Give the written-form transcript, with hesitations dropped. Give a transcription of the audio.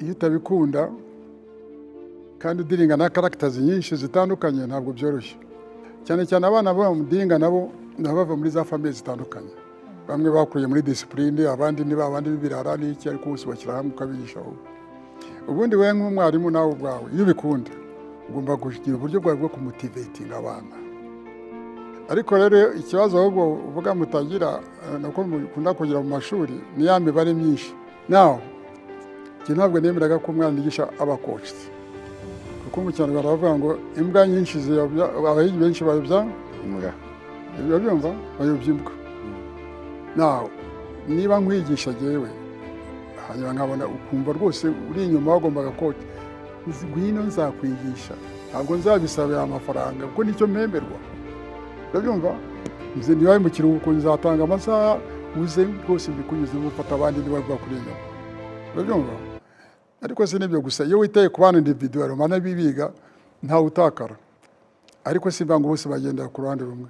Iyo utabikunda kandi udealinga na characters nyinshi zitandukanye, ntabwo byoroshye. Cyane cyane abana mudealinga nabo nabo bava muri za famille zitandukanye. Bamwe bakuriye muri discipline, abandi ni babandi b'ibirara n'iki, ariko bose bashyira hamwe ukabigisha wowe. Ubundi wowe nk'umwarimu, nawe ubwawe iyo ubikunda, ugomba kugira uburyo bwawe bwo kumotivatinga abana. Ariko rero ikibazo ahubwo uvuga mutagira, ni uko mukunda kugira mu mashuri ni ya mibare myinshi. Nawe njye ntabwo nemeraga ko umwana yigisha aba coached, kuko mu Kinyarwanda bavuga ngo imbwa nyinshi ziyobya, abahigi benshi bayobya imbwa. Urabyumva? Bayobya imbwa. Nawe niba nkwigisha jyewe, hanyuma nkabona ukumva rwose uri inyuma, wagombaga coach, ngwino nzakwigisha. Ntabwo nzabisabira amafaranga kuko nicyo mpemberwa, urabyumva? Nze niba mu kiruhuko nzatanga amasaha, uze rwose mbikunyuzemo, ufata abandi niba bakuri inyuma, urabyumva? Ariko si n'ibyo gusa, iyo witaye ku bana individual, biga ntawe utakara. Ariko si ngo bose bagendera ku ruhande rumwe.